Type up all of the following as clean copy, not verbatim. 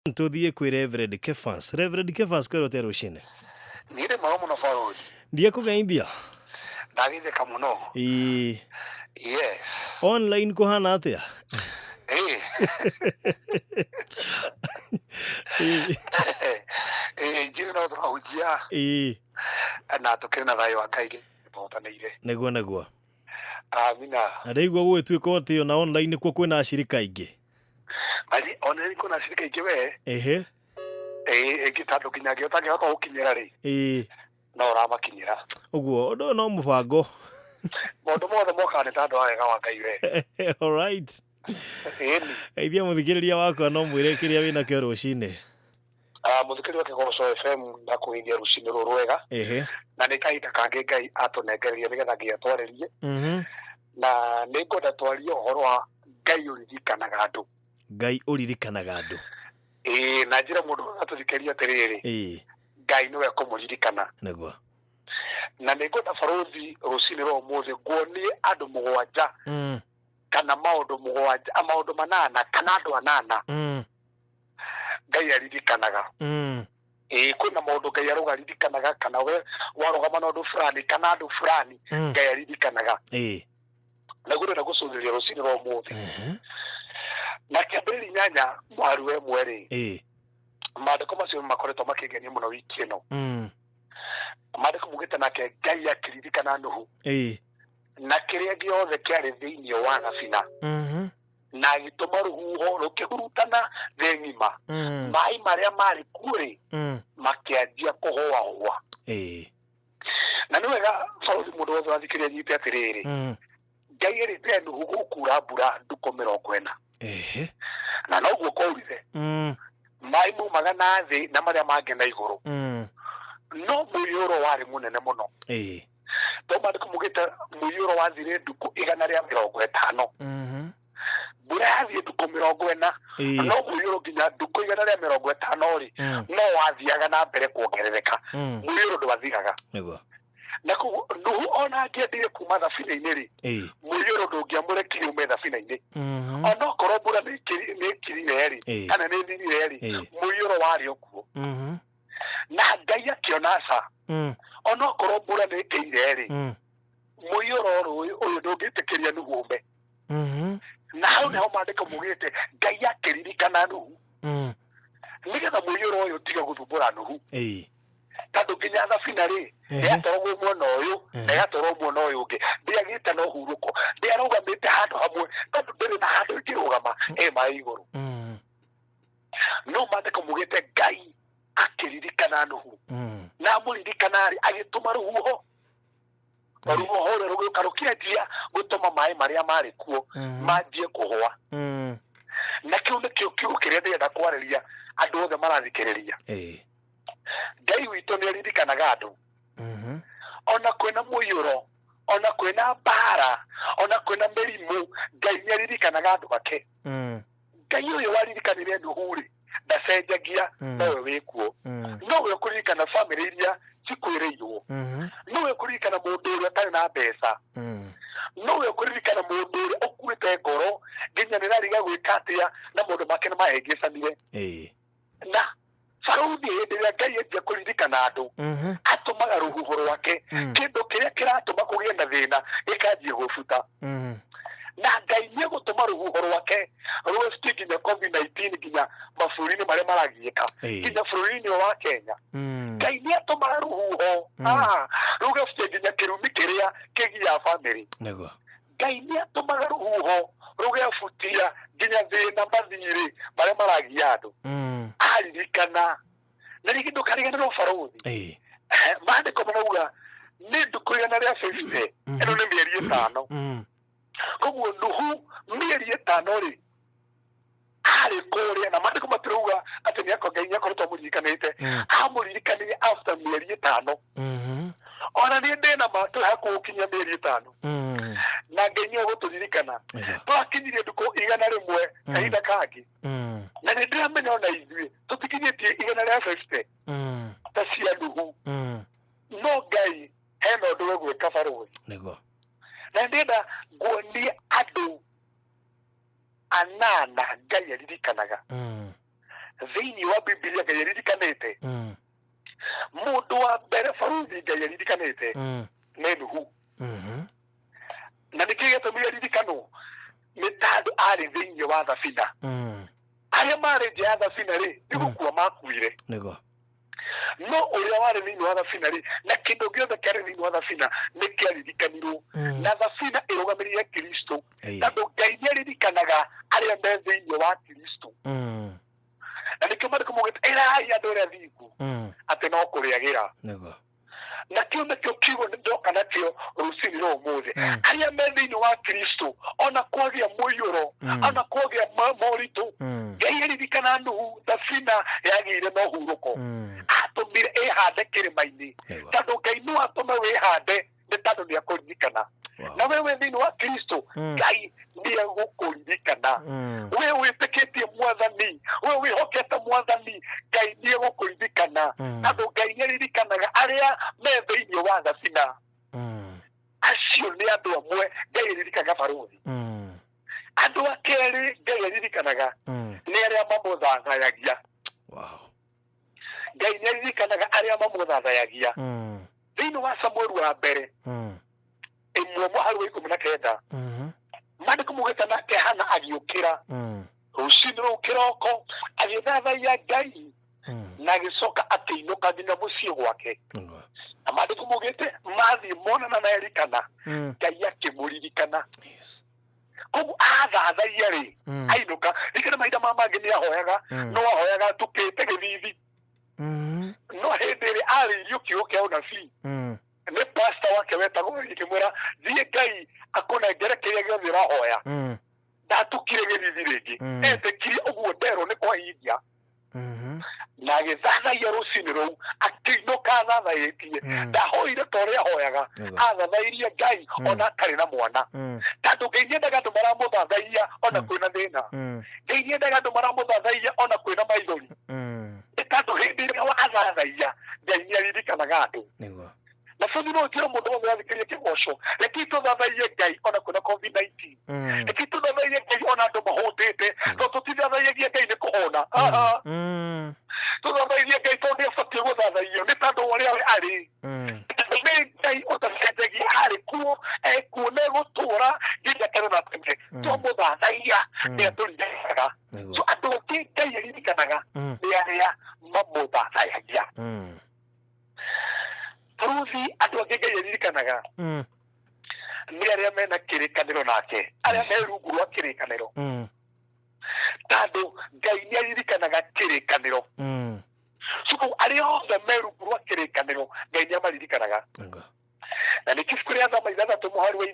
Tũthiĩ kwĩ Reverend Kefas. Reverend Kefas kwĩrwo atĩa rũcinĩ? Niĩ ndĩ mwega mũno barũthi. Ndiekũgeithia. Ndageithĩka mũno. Ĩĩ. Yes. Online kũhana atĩa? Ĩĩ. Ĩĩ. Ĩĩ njĩrĩ no tũrahunjia. Ĩĩ. Na tũkĩrĩ na thayũ wa Ngai tũhotanĩire. Nĩguo nĩguo. Amina. Na ndaigua gũgĩtuĩka atĩ ona online nĩkuo kwĩna acirika aingĩ. Mari ona nĩ kwĩna acirika aingĩ we. Ehe. Ĩĩ ĩngĩ tondũ nginya angĩ ũtangĩhota gũkinyĩra rĩ. Ĩĩ. No ũramakinyĩra. Ũguo ũndũ ũyũ no mũbango. Maũndũ mothe mokaga nĩ tondũ wa wega wa Ngai we. All right. Ĩni. Geithia mũthikĩrĩria wakwa no mwĩre kĩrĩa wĩnakĩo rũcinĩ. Ah, mũthikĩrĩria wa Kĩgoco FM ndakũgeithia rũcinĩ rũrũ rwega. Ehe. Na nĩ kahinda kangĩ Ngai atũnengereria nĩgetha nginya twarĩrie. Na nĩ ngwenda twarie ũhoro wa Ngai ũririkanaga andũ. Ngai ũririkanaga andũ. Ĩĩ, na njĩra mũndũ atũthikĩria atĩrĩrĩ. Ĩĩ. Ngai nĩwe kũmũririkana. Nĩguo. Na nĩ ngwenda barũthi rũcinĩ rwa ũmũthĩ nguonie andũ mũgwanja. Kana maũndũ mũgwanja, maũndũ manana kana andũ anana. Ngai aririkanaga. Ĩĩ, kwĩna maũndũ Ngai arauga aririkanaga, kana we warũgama na ũndũ fulani kana andũ fulani Ngai aririkanaga. Ĩĩ. Na guo ndĩrenda gũcũthĩrĩria rũcinĩ rwa ũmũthĩ. Na kĩambĩrĩria inyanya mũhari wa ĩmwe rĩ, maandĩko macio makoretwo makĩngenia mũno wiki ĩno. Maandĩko maugĩte nake Ngai akĩririkana Nuhu na kĩrĩa gĩothe kĩarĩ thĩinĩ wa thabina. Na agĩtũma rũhuho rũkĩhurutana thĩ ng'ima. Maĩ marĩa marĩ kuo rĩ, makĩanjia kũhũahũa. Na nĩ wega barũthi mũndũ wothe wathikĩrĩria anyite atĩrĩrĩ, Ngai erĩte Nuhu gũkura mbura ndukũ 40. Na noguo kwaurire. Maĩ maumaga na thĩ na marĩa mangĩ na igũrũ. No mũiyũro warĩ mũnene mũno. To maandĩko maugĩte mũiyũro wathire ndukũ 150. Mbura yathiĩ ndukũ 40, no mũiyũro nginya ndukũ 150 rĩ, no wathiaga na mbere kuongerereka. Mũiyũro ndwathiraga. Nĩguo. Na koguo Nuhu ona angĩendire kuma thabina-inĩ rĩ, mũiyũro ndũngĩamũrekire ume thabina-inĩ. Onokorwo mbura nĩ ĩkirire rĩ, kana nĩ ĩthirire rĩ, mũiyũro warĩ o kuo. Na Ngai akĩona aca, onokorwo mbura nĩ ĩkĩire rĩ, mũiyũro ũyũ ndũngĩtĩkĩria Nuhu ume. Na hau nĩho maandĩko maugĩte Ngai akĩririkana Nuhu. Nĩgetha mũiyũro ũyũ ũtige gũthumbũra Nuhu. Tondũ nginya thabina rĩ, yatwaragwo mwena ũyũ, na ĩgatwarwo mwena ũyũ ũngĩ. Ndĩagĩte na ũhurũko, ndĩarũgamĩte handũ hamwe, tondũ ndĩrĩ na handũ ĩngĩrũgama, ĩ maĩ igũrũ. No maandĩko maugĩte Ngai akĩririkana Nuhu. Na amũririkana rĩ, agĩtũma rũhuho. Rũhuho rũrĩa rũgĩũka rũkĩanjia gũtũma maĩ marĩa marĩ kuo manjie kũhũa. Na kĩu nĩkĩo kiugo kĩrĩa ndĩrenda kwarĩria andũ othe marathikĩrĩria. Ngai witũ nĩ aririkanaga andũ. Ona kwĩna mũiyũro, ona kwĩna mbara, ona kwĩna mĩrimũ, Ngai nĩ aririkanaga andũ ake. Ngai ũyũ waririkanire Nuhu rĩ, ndacenjagia, nowe wĩkuo. Nowe ũkũririkana bamĩrĩ iria cikwĩrĩirwo. Nowe ũkũririkana mũndũ ũrĩa ũtarĩ na mbeca. Nowe ũkũririkana mũndũ ũrĩa ũkuĩte ngoro nginya nĩ arariga gwĩka atĩa na maũndũ make nĩ mahĩngĩcanire. Na barũthi hĩndĩ ĩrĩa Ngai enjia kũririkana andũ, atũmaga rũhuho rwake, kĩndũ kĩrĩa kĩratũma kũgĩe na thĩna gĩkanjia gũbuta. Na Ngai nĩ egũtũma rũhuho rwake rũebutie nginya COVID-19 nginya mabũrũri-inĩ marĩa maragiĩka, nginya bũrũri-inĩ ũyũ wa Kenya. Ngai nĩ atũmaga rũhuho, rũgebutie nginya kĩrumi kĩrĩa kĩgiaga bamĩrĩ. Nĩguo. Ngai nĩ atũmaga rũhuho rũgebutia nginya thĩna mathirĩ marĩa maragia andũ. Aririkana. Na rĩngĩ ndũkariganĩrwo barũthi. Maandĩko marauga nĩ ndukũ 150. Ĩno nĩ mĩeri 5. Koguo Nuhu mĩeri 5 rĩ, arĩ kũrĩa, na maandĩko matirauga atĩ nĩ Ngai nĩ akoretwo amũririkanĩte. Amũririkanire after mĩeri 5. Ona niĩ ndĩna ma twĩ hakuhĩ gũkinyia mĩeri 5. Na Ngai nĩ egũtũririkana. Twakinyirie ndukũ 100 kahinda kangĩ. Na nĩ ndĩramenya ona ithuĩ tũtikinyĩtie 150 ta cia Nuhu. No Ngai hena ũndũ egwĩka barũthi. Nĩguo. Na ndĩrenda nguonie andũ anana Ngai aririkanaga. Thĩinĩ Thĩinĩ wa Bibilia Ngai aririkanĩte. Mũndũ wa mbere baruthi Ngai aririkanĩte nĩ Nuhu. Na nĩkĩ gĩatũmire aririkanwo? Nĩ tondũ arĩ thĩinĩ wa thabina. Arĩa marĩ nja ya thabina rĩ, nĩ gũkua makuire. Nĩguo. No ũrĩa warĩ thĩinĩ wa thabina rĩ, na kĩndũ gĩothe kĩarĩ thĩinĩ wa thabina nĩ kĩaririkanirwo. Na thabina ĩrũgamĩrĩire Kristo. Tondũ Ngai nĩ aririkanaga arĩa me thĩinĩ wa Kristo. Na nĩkĩo maandĩko maugĩte ĩrai andũ arĩa athingu atĩ no kũrĩagĩra. Nĩguo. Na kĩu nĩkĩo kiugo ndoka nakĩo rũcinĩ rwa ũmũthĩ. Arĩa me thĩinĩ wa Kristo, ona kwagĩa mũiyũro, ona kwagĩa moritũ, Ngai aririkana Nuhu thabina yagĩire na ũhurũko. Atũmire ĩhande kĩrĩma-inĩ. Tondũ Ngai no atũme wĩhande nĩ tondũ nĩ akũririkana. Na we wĩ thĩinĩ wa Kristo, Ngai nĩ egũkũririkana. We wĩtĩkĩtie Mwathani, we wĩhokete Mwathani, Ngai nĩ egũkũririkana. Tondũ Ngai nĩ aririkanaga arĩa me thĩinĩ wa thabina. Acio nĩ andũ amwe Ngai aririkanaga baruthi. Andũ a kerĩ Ngai aririkanaga nĩ arĩa mamũthathayagia. Ngai nĩ aririkanaga arĩa mamũthathayagia. Thĩinĩ wa Samueli wa mbere ĩmwe mũhari wa 19, maandĩko maugĩte nake Hana agĩũkĩra rũcinĩ rũu kĩroko agĩthathaiya Ngai na agĩcoka akĩinũka nginya mũciĩ gwake. Na maandĩko maugĩte mathiĩ monana na Elikana, Ngai akĩmũririkana. Koguo athathaiya rĩ, ainũka rĩngĩ na mahinda ma mangĩ nĩ ahoyaga, no ahoyaga atukĩte gĩthithi. No hĩndĩ ĩrĩa arĩirio kiugo kĩa ũnabii nĩ pastor wake wetagwo akĩmwĩra thiĩ Ngai akũnengere kĩrĩa gĩothe ũrahoya, ndatukire gĩthithi rĩngĩ. Etĩkirie ũguo nderwo nĩ kwahingia. Na agĩthathaiya rũcinĩ rũu akĩinũka athathaĩtie. Ndahoire ta ũrĩa ahoyaga, athathairie Ngai ona atarĩ na mwana. Tondũ Ngai nĩendaga andũ maramũthathaiya ona kwĩna thĩna. Ngai nĩendaga andũ maramũthathaiya ona kwĩna maithori. Nĩ tondũ hĩndĩ ĩrĩa wathathaiya Ngai nĩaririkanaga andũ. Na bũthi no njĩre mũndũ wothe wathikĩrĩria kĩgoco, reke tũthathaiye Ngai ona kwĩna COVID-19. Reke tũthathaiye Ngai ona andũ mahũtĩte, tondũ tũtithathaiyagia Ngai nĩ kũhũna. Tũthathaiye Ngai tondũ nĩ abatiĩ gũthathaiyo, nĩ tondũ wa ũrĩa we arĩ. Nĩ Ngai ũtacenjagia, arĩ kuo, ekuo na egũtũũra nginya tene na tene. Twamũthathaiya nĩ atũririkanaga. So andũ angĩ Ngai aririkanaga nĩ arĩa mamũthathayagia. Baruthi andũ angĩ Ngai aririkanaga nĩ arĩa mena kĩrĩkanĩro nake, arĩa me rungu rwa kĩrĩkanĩro. Tondũ Ngai nĩ aririkanaga kĩrĩkanĩro. So arĩa othe me rungu rwa kĩrĩkanĩro Ngai nĩ amaririkanaga. Na nĩ ibuku rĩa Thama 6 mũhari wa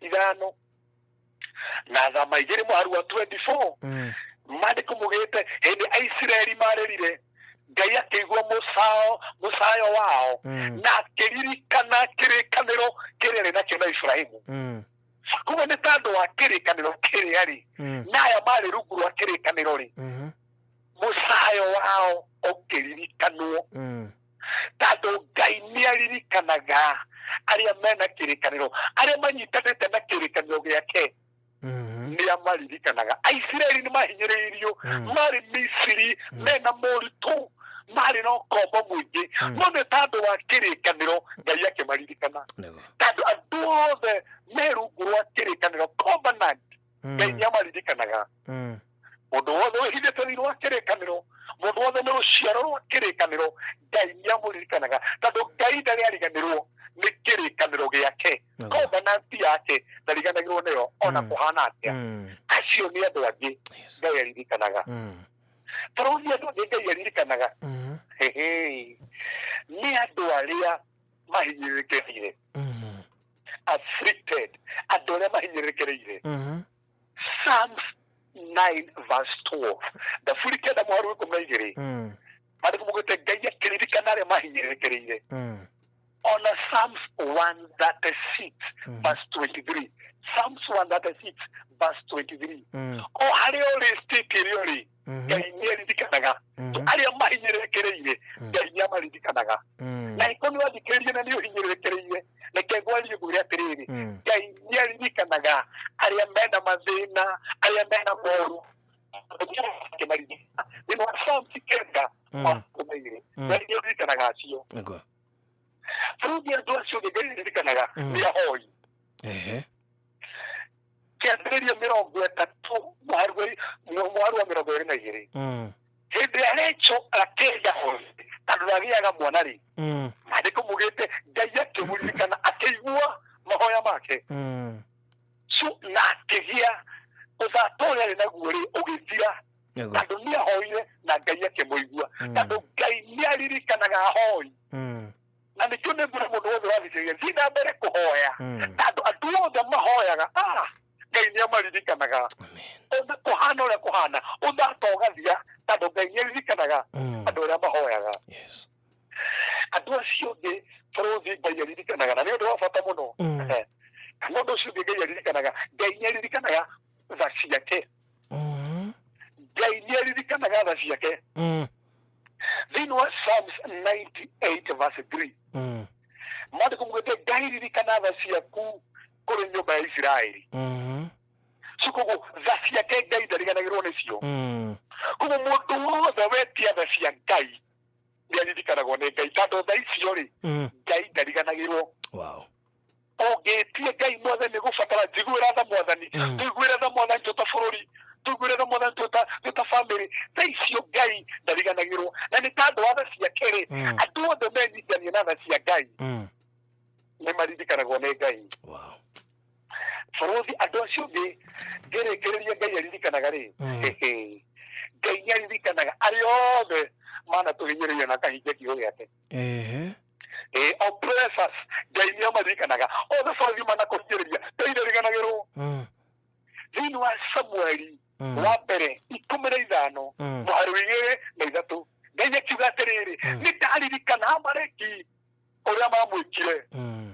5 na Thama 2 mũhari wa 24. Maandĩko maugĩte hĩndĩ Aisiraeli marĩrire Ngai akĩigua mũcayo wao na akĩririkana kĩrĩkanĩro kĩrĩa arĩ nakĩo na Ibrahimu. Koguo nĩ tondũ wa kĩrĩkanĩro kĩrĩa rĩ, na aya marĩ rungu rwa kĩrĩkanĩro rĩ, mũcayo wao ũkĩririkanwo. Tondũ Ngai nĩ aririkanaga arĩa mena kĩrĩkanĩro, arĩa manyitanĩte na kĩrĩkanĩro gĩake nĩ amaririkanaga. Aisiraeli nĩ mahinyĩrĩirio, marĩ Misiri mena moritũ, marĩ na ũkombo mũingĩ, no nĩ tondũ wa kĩrĩkanĩro Ngai akĩmaririkana. Tondũ andũ othe me rungu rwa kĩrĩkanĩro, covenant, Ngai nĩ amaririkanaga. Mũndũ wothe wĩhithĩte thĩinĩ wa kĩrĩkanĩro, mũndũ wothe nĩ rũciaro rwa kĩrĩkanĩro, Ngai nĩ amũririkanaga. Tondũ Ngai ndarĩ ariganĩrwo nĩ kĩrĩkanĩro gĩake, covenant yake ndariganagĩrwo nĩyo ona kũhana atĩa. Acio nĩ andũ angĩ Ngai aririkanaga. Tondũ nĩ andũ angĩ Ngai aririkanaga. Nĩ andũ arĩa mahinyĩrĩrĩkĩrĩire, afflicted, andũ arĩa mahinyĩrĩrĩkĩrĩire. Psalms 9 verse 12, Thaburi 9 mũhari wa 12, maandĩko maugĩte Ngai akĩririkana arĩa mahinyĩrĩrĩkĩrĩire. Ona Psalms 136 verse 23, Psalms 136 verse 23, o harĩa ũrĩ, state ĩrĩa ũrĩ, Ngai nĩ aririkanaga arĩa mahinyĩrĩrĩkĩrĩire. Ngai nĩ amaririkanaga. Na ĩkorwo nĩ wathikĩrĩria na nĩ ũhinyĩrĩrĩkĩrĩire, reke ngwarie ngwĩre atĩrĩrĩ, Ngai nĩ aririkanaga arĩa mena mathĩna, arĩa mena moru. Thĩinĩ wa Psalms 9 Afrika maigĩrĩ. Ngai nĩ aririkanaga acio. Bũrũri andũ acio Ngai aririkanaga nĩ ahoi. Kĩambĩrĩria 30 mũhari wa 22. Hĩndĩ ya Rachel akĩenda hoi tondũ ndagĩaga mwana rĩ, maandĩko mugĩte Ngai akĩmũririkana akĩigua mahoya make. So na akĩgĩa ũthata ũrĩa arĩ naguo rĩ ũgĩthira, tondũ nĩ ahoire na Ngai akĩmũigua, tondũ Ngai nĩ aririkanaga ahoi. Na nĩkĩo nĩ ngwĩra mũndũ wothe ũrathikĩrĩria, thiĩ na mbere kũhoya, tondũ andũ othe mahoyaga Ngai nĩ amaririkanaga. Ona kũhana ũrĩa kũhana, ũthata ũgathira, tondũ Ngai nĩ aririkanaga andũ arĩa mahoyaga. Andũ acio angĩ bũrũri Ngai aririkanaga, na nĩ ũndũ wa bata mũno. Kana ũndũ ũcio ũngĩ Ngai aririkanaga, Ngai nĩ aririkanaga tha ciake. Ngai nĩ aririkanaga tha ciake. Thĩinĩ wa Psalms 98 verse 3, maandĩko mugĩte Ngai ririkana tha ciaku kũrĩ nyũmba ya Isiraeli. So koguo tha ciake Ngai ndariganagĩrwo nĩcio. Koguo mũndũ wothe wetia tha cia Ngai nĩ aririkanagwo nĩ Ngai, tondũ tha icio rĩ, Ngai ndariganagĩrwo. Ũngĩtie Ngai mwathani gũbatara njiguĩra tha mwathani, tũiguĩre tha mwathani twĩ ta bũrũri, tũiguĩre tha mwathani twĩ ta family, tha icio Ngai ndariganagĩrwo. Na nĩ tondũ wa tha ciake rĩ, andũ othe menyitania na tha cia Ngai nĩ maririkanagwo nĩ Ngai. Bũrũri andũ acio angĩ ngĩrĩkĩrĩria Ngai aririkanaga rĩ, Ngai nĩ aririkanaga arĩa othe manatũhinyĩrĩria na akahingia kiugo gĩake. Oppressors Ngai nĩ amaririkanaga othe, bũrũri manakũhinyĩrĩria Ngai ndariganagĩrwo. Thĩinĩ wa Samueli wa mbere 15 mũhari wa 2 na 3, Ngai akiuga atĩrĩrĩ, nĩ ndaririkana Amaleki ũrĩa mamwĩkire,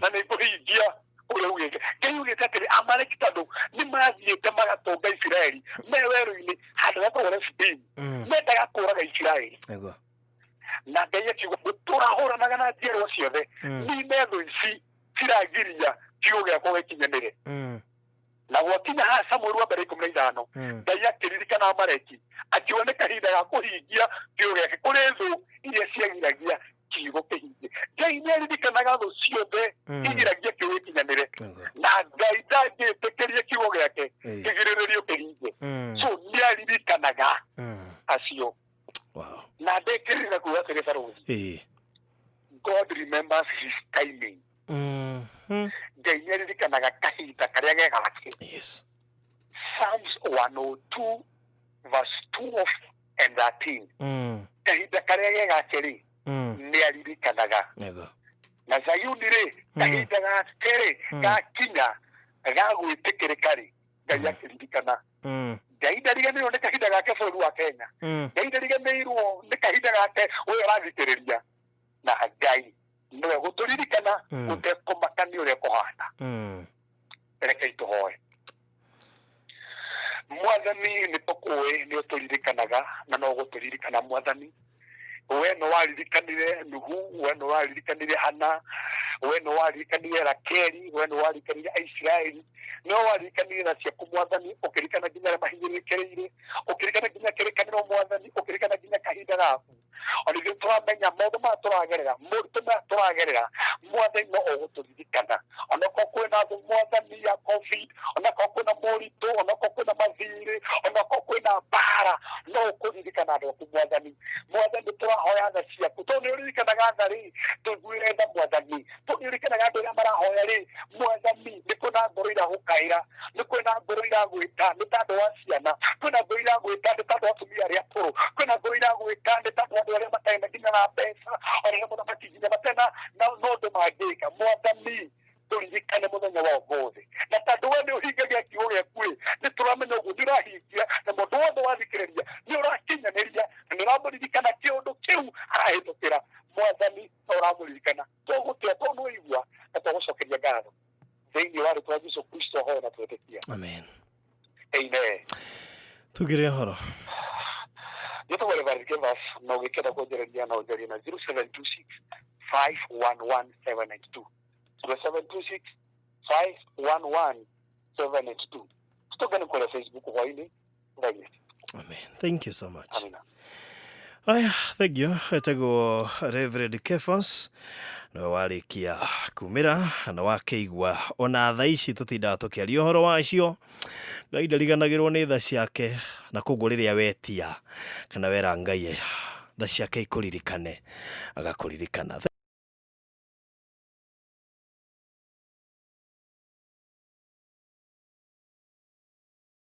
na nĩ ngũhingia ũrĩa ugĩte. Ngai ugĩte atĩrĩ, Amaleki tondũ nĩ mathiĩte magatũnga Isiraeli me werũ-inĩ handũ hetagwo Refidimu, mendaga kũraga Isiraeli. Na Ngai akiuga tũrahũranaga na njiarwa ciothe, nine thũ ici ciragiria kiugo gĩakwa gĩkinyanĩre. Na gwakinya haha Samueli wa mbere 15, Ngai akĩririkana Amaleki, akiuga nĩ kahinda ga kũhingia kiugo gĩake kũrĩ thũ iria ciagiragia kiugo kĩhingie. Ngai nĩ aririkanaga thũ ciothe igiragia kiugo gĩkinyanĩre, na Ngai ndangĩtĩkĩria kiugo gĩake kĩgirĩrĩrio kĩhingie. So nĩ aririkanaga acio. Na ndĩkĩrĩria kuga atĩrĩ barũthi, God remembers his timing. Ngai nĩ aririkanaga kahinda karĩa ge gake. Psalms 102 verse 12 and 13. Kahinda karĩa ge gake rĩ, nĩ aririkanaga. Na Zayuni rĩ, kahinda gake rĩ gakinya ga gwĩtĩkĩrĩka rĩ, Ngai akĩririkana. Ngai ndariganĩirwo nĩ kahinda gake bũrũri wa Kenya. Ngai ndariganĩirwo nĩ kahinda gake we ũrathikĩrĩria. Na Ngai nĩwe gũtũririkana gũtekũmaka nĩ ũrĩa kũhana. Rekei tũhoe. Mwathani nĩ tũkũĩ nĩ ũtũririkanaga na no ũgũtũririkana Mwathani. We nĩ waririkanire Nuhu, we nĩ waririkanire Hana, we nĩ waririkanire Rakeli, we nĩ waririkanire Aisiraeli, nĩ waririkanire tha ciaku Mwathani, ũkĩririkana nginya arĩa mahinyĩrĩrĩkĩrĩire, ũkĩririkana nginya kĩrĩkanĩro Mwathani, ũkĩririkana nginya kahinda gaku. Ona ithuĩ tũramenya maũndũ maya tũragerera, moritũ maya tũragerera, Mwathani no ũgũtũririkana. Onokorwo kwĩna thũ Mwathani ya COVID, onokorwo kwĩna moritũ, onokorwo kwĩna mathirĩ, onokorwo kwĩna mbara, no ũkũririkana andũ aku Mwathani. Mwathani tũrahoya tha ciaku, tondũ nĩ ũririkanaga tha rĩ, tũiguĩre tha Mwathani. Tondũ nĩ ũririkanaga andũ arĩa marahoya rĩ, Mwathani nĩ kwĩna ngoro iragũkaĩra, nĩ kwĩna ngoro iragwĩta nĩ tondũ wa ciana, kwĩna ngoro iragwĩta nĩ tondũ wa atumia arĩa akũrũ, kwĩna ngoro iragwĩta nĩ tondũ wa andũ arĩa matarĩ na nginya na mbeca, ona arĩa mũthamaki nginya matarĩ na ũndũ mangĩka. Mwathani tũririkane mũthenya wa ũmũthĩ, na tondũ we nĩ ũhingagia kiugo gĩaku rĩ, nĩ tũramenya ũguo nĩ ũrahingia, na mũndũ wothe wathikĩrĩria nĩ ũrakinyanĩria na nĩ ũramũririkana kĩũndũ kĩu arahĩtũkĩra. Mwathani no ũramũririkana, tũgũtĩa tondũ nĩ ũigua na tũgũcokeria ngatho thĩinĩ wa rĩtwa Jesu Kristo hoya na twĩtĩkia. Amen. Amen. Tugire ũhoro. Njĩtagwo Reverend Kevas, na ũngĩkenda kũnjarĩria no ũnjarie na 0726 511 792. 0726 511 792. Tũtũngane kũrĩa Facebook hwainĩ thaa inya. Amen. Thank you so much. Amina. Aya, thengiũ. Etagwo Reverend Kefas, nĩwe warĩkia kumĩra na wakĩigua ona tha ici tũtindaga tũkĩaria ũhoro wacio. Ngai ndariganagĩrwo nĩ tha ciake, na koguo rĩrĩa wetia kana wera Ngai tha ciake ikũririkane, agakũririkana.